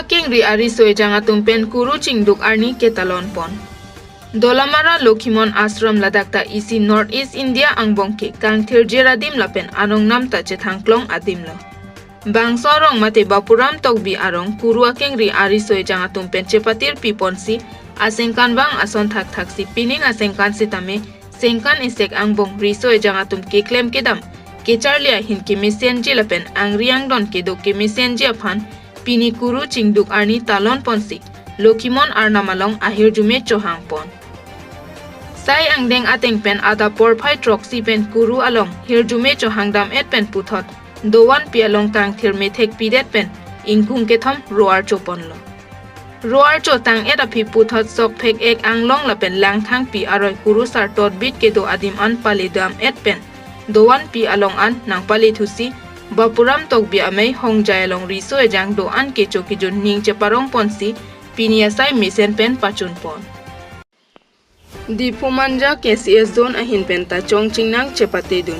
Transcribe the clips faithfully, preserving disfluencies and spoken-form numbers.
Kengri ariso ejang atum pen kuru chingduk arni ketalon pon. Dolamara Lokhimon Ashram ladak ta isi North East India angbong ke kangthirjir adim lapen anong namta chethangklong adim lo. Bangso arong mate Bapuram Tokbi arong kuru akengri ariso ejang atum pen chepatir pi ponsi asengkan vang ason thakthaksi pining asengkan sitame sengkan isek angbong riso ejang atum keklem kedam kecharli ahin kemesenji lapen angri angdon kedo kemesenji aphan pini kuru chingduk arni talon ponsi Lokhimon arnam along ahirjume chohang pon. Sai angdeng ateng pen adap porphai throksi pen kuru along hirjume chohang dam-et pen puthot dovan pi along kangthir methek pidet pen ingkung kethom ro-archo ponlo. Ro-archo tang-et aphi puthot sokphek ek anglong lapen langthang pi aroi kuru sartotbit kedo adim an pale dam-et pen dovan pi along an nangpale thusi Bapuram Tokbi amei hongjai along riso ejang do-an kecho kejun ning cheparong ponsi pini asai mesen pen pachun pon. Diphu Manja K C S Zone ahin pen ta chongchingnang chepatedun.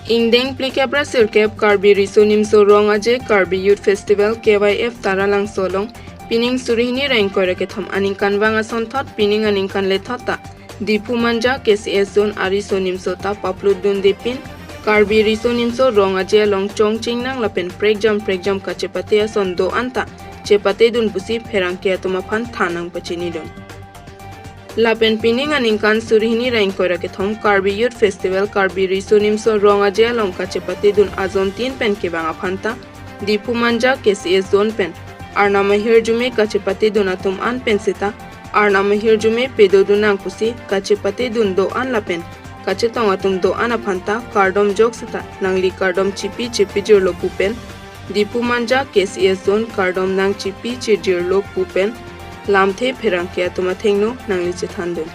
Ingdeng phlikep ra sirkep Karbi Riso Nimso Rong Aje Karbi Youth Festival K Y F Taralangso along pining suri hini ra ingkoi ra kethom aningkanvang asonthot pining aningkan lethot ta Diphu Manja K C S Zone ariso nimso ta paplutdundepin Karbi Riso Nimso Rong Aje along chongchingnang lapen prekjam prekjam kachepate ason do-an ta chepatedun pusi pherangke atum aphan than nangpachinidun. Lapen pining aningkan suri hini ra ingkoi ra kethom Karbi Youth Festival Karbi Riso Nimso Rong Aje along kachepatedun ajon tin pen kevang aphan ta Diphu Manja K C S Zone pen arnam ahirjume kachepatedun atum an pen seta arnam ahirjume pedodun nang pusi kachepatedun do-an lapen kachetong atum do-an aphan ta kardom jok seta nangli kardom chipi chipi jirlo pu pen Diphu Manja K C S Zone kardom nangchipi chijirlo pu pen lamthe pherangke atum athengno nangli chethandun.